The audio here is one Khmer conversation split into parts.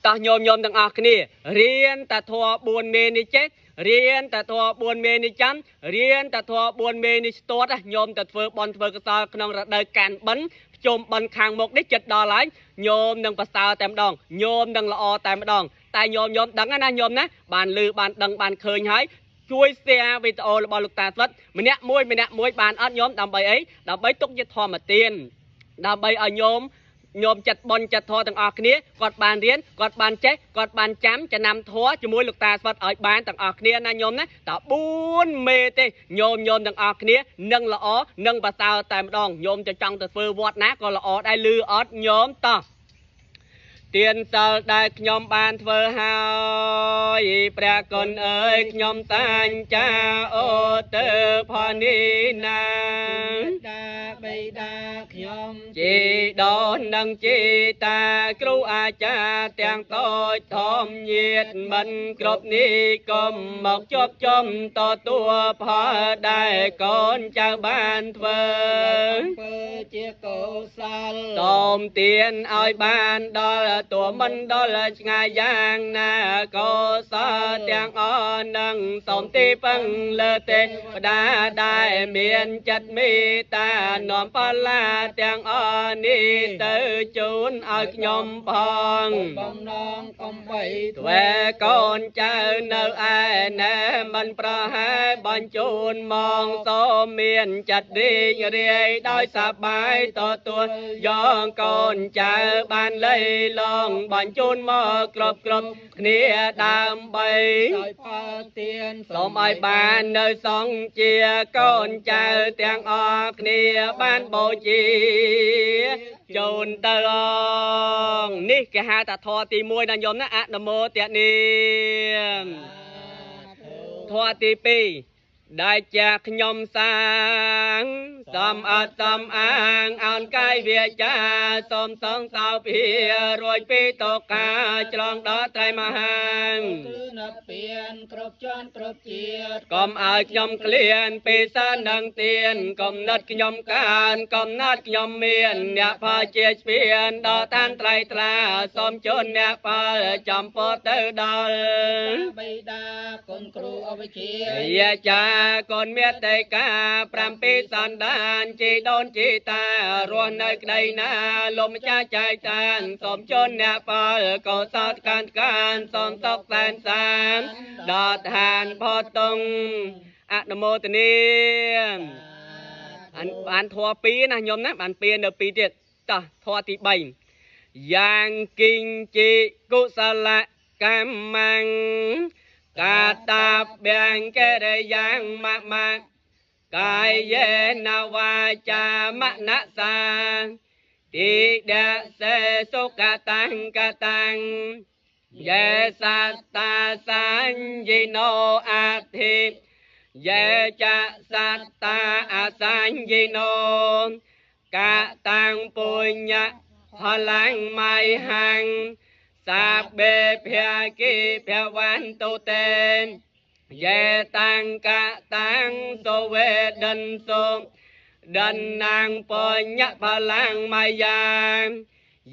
តោះញោមញោមទាំងអស់គ្នារៀនតាធម៌4មេនេះចេះរៀនតាធម៌4មេនេះចាំរៀនតាធម៌4មេនេះស្ទាត់ញោមទៅធ្វើបន់ធ្វើកុសលក្នុងរដូវកាន់បិណ្ឌជុំបិណ្ឌខាងមុខនេះចិត្តដល់ហើយញោមនឹងប្រសើរតែម្ដងញោមនឹងល្អតែម្ដងតែញោមញោមដឹងណាញោមណាបានឮបានដឹងបានឃើញហើយជួយ share វីដេអូរបស់លោកតាស្វិតម្នាក់មួយម្នាក់មួយបានអត់ញោមដើម្បីអីដើម្បីទុកជាធម្មទានដើម្បីឲ្យញោមញោមចិត្តបនចិត្តធម៌ទាំងអស់គ្នាគាត់បានរៀនគាត់បានចេះគាត់បានចាំចំណាំធម៌ជាមួយលោកតាស្វិតឲ្យបានទាំងអស់គ្នាណាញោមណាត4មេទេញោមញោមទាំងអស់គ្នានឹងល្អនឹងប្រសើរតែម្ដងញោមจะចង់ទៅធ្វើវត្តណាក៏ល្អដែរលឺអត់ញោមតោះទានសិលដែលខ្ញុំបានធ្វើហើយព្រះគុណអើយខ្ញុំតាញ់ចាអូទៅផលនេះណាតាបិតាខ្ញុំជីដូននិងជីតាគ្រូអាចារ្យទាំងតូចធំញាតមិនគ្រប់នេះកុំមកជាប់ចំតទួផលដែលកូនចៅបានធ្វើជាកុសលសូមទានឲ្យបានដល់តួមិនដល់ឆ្ងាយយ៉ាងណាកុសលទាំងអស់នឹងសូមទីពឹងលើទេវតាដែលមានចិត្តមេត្តានាំបលាទាំងអស់នេះទៅជូនឲ្យខ្ញុំផងបំណងកុំបីធ្វើកូនចៅនៅឯណែមិនប្រហែលបញ្ជូនមកសូមមានចិត្តរីករាយដោយសប្បាយទទួលយកកូនចៅបានលៃលងបញ្ជូនមកគ្រប់គ្រប់គ្នាដើម្បីដោយផលទានសូមឲ្យបាននៅសង្ឃជាកូនចៅទាំងអស់គ្នាបានបូជាជូនទៅអង្គនេះគេហៅថាធម៌ទី1ណាញោមណាអនុមោទនាធម៌ទី2ដែលជាខ្ញុំសាងសំអត់សំអាងអោនកាយវាចាសូមសងសោភារួចពីតកាឆ្លងដល់ត្រៃមហាគឺនិព្វានគ្រប់ជាន់គ្រប់ជាតិកុំឲ្យខ្ញុំឃ្លានពីសានឹងទៀនកំណត់ខ្ញុំកានកំណត់ខ្ញុំមានអ្នកផលជាស្ពានដល់ឋានត្រៃត្លាសូមជូនអ្នកផលចំពោះទៅដល់បិតាគុណគ្រូអវិជ្ជាយាចាកូនមេតិកា7សន្តានជីដូនជីតារស់នៅក្តីណាលំចាចែកតានសូមជូនអ្នកផលកុសលកានកានសូមសុខសែនសានដល់ឋានផតងអនុមោទនាបានធម៌2ណាញោមណាបាន2នៅ2ទៀតតោះធម៌ទី3យ៉ាងគិញ្ចិកុសលកម្មੰកាតាបាំងកិរិយ៉ាងមមៈកាយេនវាចាមនសាទីដសេសុកតាំងកតាំងយេសត្តាសញ្ញិណោអធិយេចសត្តាអសញ្ញិណោកតាំងពុញ្ញផលੰមៃហੰសាបេភាគិភវន្តុតេយេតាំងកតាំងសុវេដិនសុដិនណាងបញ្ញផលੰមយា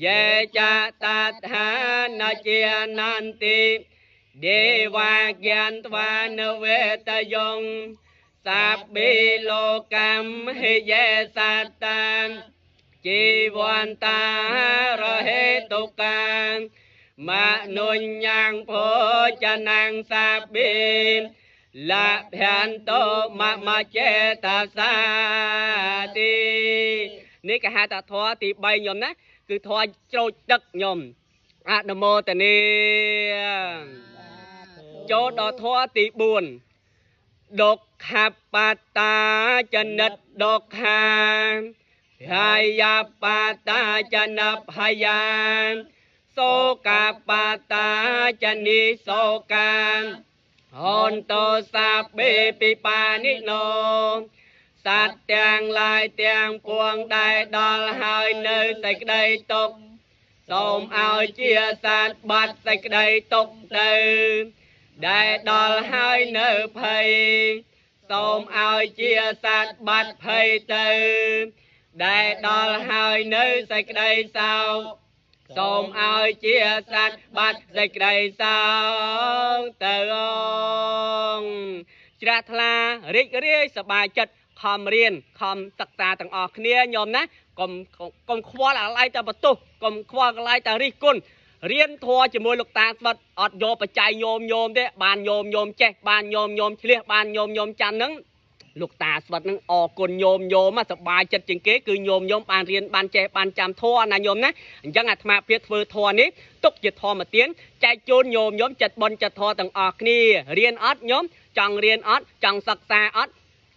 យេចតថានជានន្តិទេវាគានត្វានវេតយងសាបេលោកម្មហិយេសត្តាជីវន្តារហេតុកាមនុញ្ញងភោចនាងសាបេលភន្តោមមចេតាសាទីនេះគេហៅថាធម៌ទី3ញោមណាគឺធម៌ច្រូចទឹកញោមអនុមោទនាចូលដល់ធម៌ទី4ដុក្ខបតាចនិតដុក្ខាហាយបតាចនភយាសោកាបតាចនិសោកាហន្តោសាបេពិបានិណោសត្វទាំងឡាយទាំងពួងដែលដល់ហើយនៅសេចក្តីទុក្ខសូមឲ្យជាសត្វបាត់សេចក្តីទុក្ខទៅដែលដល់ហើយនៅភ័យសូមឲ្យជាសត្វបាត់ភ័យទៅដែលដល់ហើយនៅសេចក្តីសោក សូមឲ្យជាសត្វបាត់សេចក្តីសោកទៅអង ជ្រះថ្លារីករាយសប្បាយចិត្ត ខំរៀនខំសិក្សាទាំងអស់គ្នាញោមណា កុំខ្វល់អាឡ័យតែបន្ទោស កុំខ្វល់កន្លែងតែរិះគន់ រៀនធម៌ជាមួយលោកតាស្បិត អត់យកបច្ច័យញោមញោមទេ បានញោមញោមចេះ បានញោមញោមឆ្លៀស បានញោមញោមចាំហ្នឹង លោកតាស្វិតនឹងអរគុណញោមញោម សប្បាយចិត្តជាងគេ គឺញោមញោមបានរៀនបានចេះបានចាំធម៌ណាញោមណា។ អញ្ចឹងអាត្មាភាពធ្វើធម៌នេះទុកជាធម្មទានចែកជូនញោមញោម ចិត្តបុណ្យចិត្តធម៌ទាំងអស់គ្នា។ រៀនអត់ញោម? ចង់រៀនអត់? ចង់សិក្សាអត់?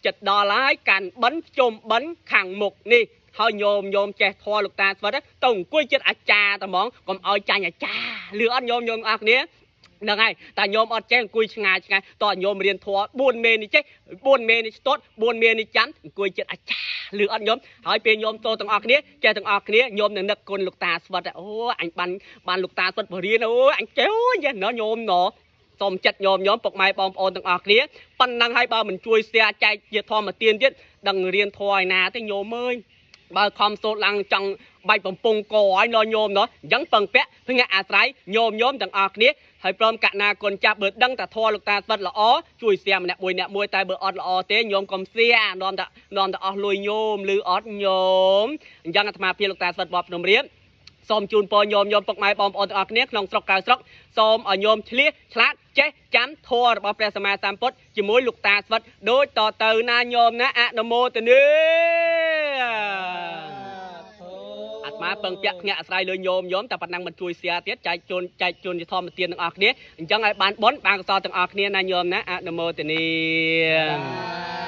ចិត្តដល់ហើយ កាន់បិណ្ឌជុំបិណ្ឌខាងមុខនេះហើយ ញោមញោមចេះធម៌លោកតាស្វិតទៅអង្គុយចិត្តអាចារ្យតែហ្មង កុំឲ្យចាញ់អាចារ្យ លឺអត់ញោមញោមអស់គ្នា? ហ្នឹងហើយ តែញោមអត់ចេះ អង្គុយឆ្ងាយឆ្ងាយ តោះញោមរៀនធម៌ 4មេនេះចេះ 4មេនេះស្ទាត់ 4មេនេះចាំ អង្គុយចិត្តអាចារ្យ លឺអត់ញោម? ហើយពេលញោមតទាំងអស់គ្នាចេះទាំងអស់គ្នា ញោមនឹងនឹកគុណលោកតាស្វិត អូអញបានលោកតាស្វិតបរៀន អូអញចេះ អូយណញោមណ សូមចិត្តញោមញោមពុកម៉ែបងប្អូនទាំងអស់គ្នាប៉ុណ្ណឹងហើយ។ បើមិនជួយ share ចែកជាធម្មទានទៀត ដឹងរៀនធម៌ឯណាទេញោមអើយ? បើខំសូត្រឡើងចង់បាច់បំពង់កឲ្យណញោមណ អញ្ចឹងពឹងពាក់ភ្ញាក់អាស្រ័យញោមញោមទាំងអស់គ្នា ហើយព្រមកណាគុណចាប់ បើដឹងតែធម៌លោកតាស្វិតល្អ ជួយសៀម្នាក់មួយអ្នកមួយ តែបើអត់ល្អទេញោមកុំសៀ នាំតែអស់លុយញោម ឬអត់ញោម? អញ្ចឹងអាត្មាភាពលោកតាស្វិតបបភ្នំរៀប សូមជូនពរញោមញោមពុកម៉ែបងប្អូនទាំងអស់គ្នាក្នុងស្រុកក្រៅស្រុក សូមឲ្យញោមឆ្លៀសឆ្លាតចេះចាំធម៌របស់ព្រះសម្មាសម្ពុទ្ធជាមួយលោកតាស្វិតដូចតទៅណាញោមណា។ អនុមោទនា អាត្មាពឹងពាក់ភ្ញាក់អាស្រ័យលើញោមញោមតែប៉ុណ្ណឹង មិនជួយសៀទៀត ចែកជូនចែកជូនជាធម្មទានទាំងអស់គ្នា អញ្ចឹងឲ្យបានបុណ្យបានកុសលទាំងអស់គ្នាណាញោមណា។ អនុមោទនា។